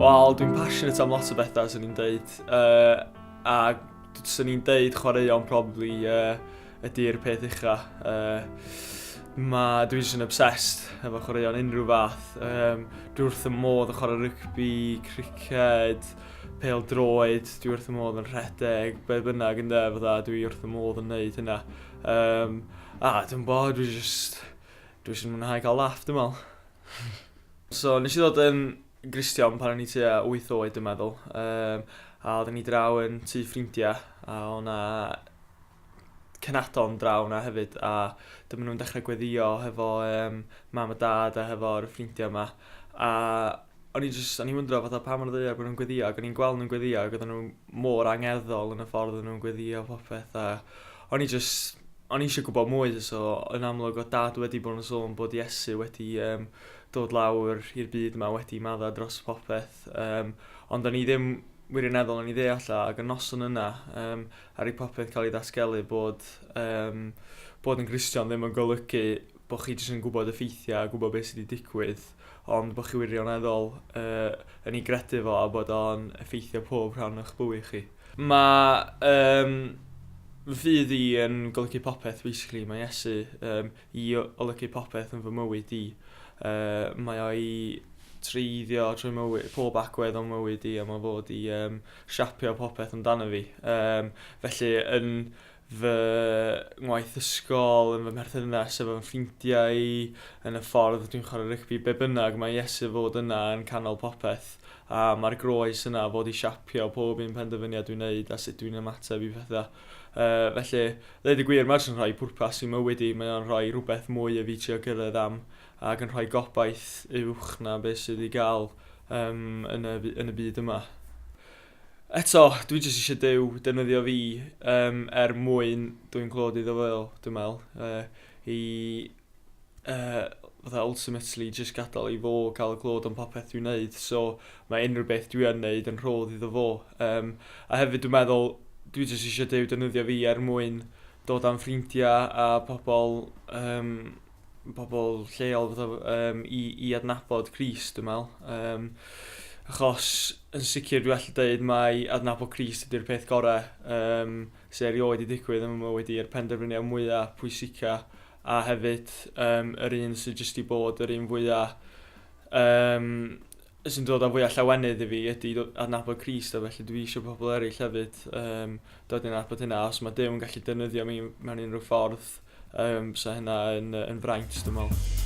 Wel, dwi'n passionate am lot o bethau, swn i'n deud. A swn i'n deud chwaraeon probably ydy'r peth ucha. Ma, dwi jyst yn obsessed efo chwaraeon unrhyw fath. Dwi wrth y modd yn chwarae rygbi, criced, pêl droed, dwi wrth y modd yn rhedeg, be bynnag ynde, fatha, dwi wrth y modd yn neud hynna. A dwi'n bod, dwi jyst, dwi jyst yn mwynhau cael laff, dwi'n meddwl. So, nes i ddod yn Gristion pan o'n i tua 8 oed, dwi'n meddwl. A oedden ni draw yn tŷ ffrindiau, a oedd 'na cenadon draw 'na hefyd, a dyma nhw'n dechrau gweddio hefo um, mam a dad a hefo'r ffrindiau yma. A o'n i jyst, o'n i'n wyndro fatha pam ar y ddaear bod nhw'n gweddio, ac o'n i'n gweld nhw'n gweddio, ac oedden nhw mor angerddol yn y ffordd oedden nhw'n gweddio popeth, a o'n i jyst, o'n i eisiau gwybod mwy, so yn amlwg oedd dad wedi bod yn sôn bod Iesu wedi um, dod lawr i'r byd yma, wedi maddau dros popeth, um, ond o'n i ddim wirioneddol yn ei ddeall o, ac y noson yna, um, ar i popeth cael ei ddatgelu bod, um, bod yn Gristion ddim yn golygu bod chi jyst yn gwybod y ffeithiau a gwybod beth sydd wedi digwydd, ond bod chi wirioneddol uh, yn ei gredu fo a bod o'n effeithio pob rhan o'ch bywyd chi. Mae um, fy ffydd i yn golygu popeth, basically. Mae Iesu um, i olygu popeth yn fy mywyd i. Mae o i treiddio trwy mywyd, pob agwedd o'n mywyd i, a mae fod i um, siapio popeth amdano fi. Felly, yn fy ngwaith ysgol, yn fy mherthynas efo fy ffrindiau i, yn y ffordd dwi'n chwarae rygbi, be bynnag, mae Iesu fod yna yn canol popeth, a mae'r groes yna fod i siapio pob un penderfyniad dwi'n neud a sut dwi'n ymateb i pethau. Felly, ddeud y gwir, mae jyst yn rhoi pwrpas i mywyd i, mae o'n rhoi rhywbeth mwy i fi trio gyrraedd am, ac yn rhoi gobaith uwch na beth sydd i gael um, yn, y, yn y byd yma. Eto, dwi jyst eisiau Duw defnyddio fi um, er mwyn dwi'n clod iddo fo, dwi'n meddwl, i fatha ultimately jyst gadael i fo cael y clod am popeth dwi'n neud. So mae unrhyw beth dwi yn neud yn rhodd iddo fo. A hefyd dwi'n meddwl, dwi jyst eisiau Duw defnyddio fi er mwyn dod â'n ffrindiau a pobl, um, pobl lleol fatha, um, i adnabod Crist, dwi'n meddwl. Achos yn sicr dwi'n gallu dweud mai adnabod Crist ydy'r peth gorau sydd erioed i digwydd yn fy mywyd i, yr penderfyniad mwyaf pwysica a hefyd um, yr un sydd jyst i bod yr un fwyaf um, sy'n dod â fwyaf llawenydd i fi ydy adnabod Crist a felly dwi eisiau pobl eraill hefyd dod i adnabod hynna. Os mae Duw yn gallu defnyddio mi mewn unrhyw ffordd, 'sa hynna yn fraint, dwi'n meddwl.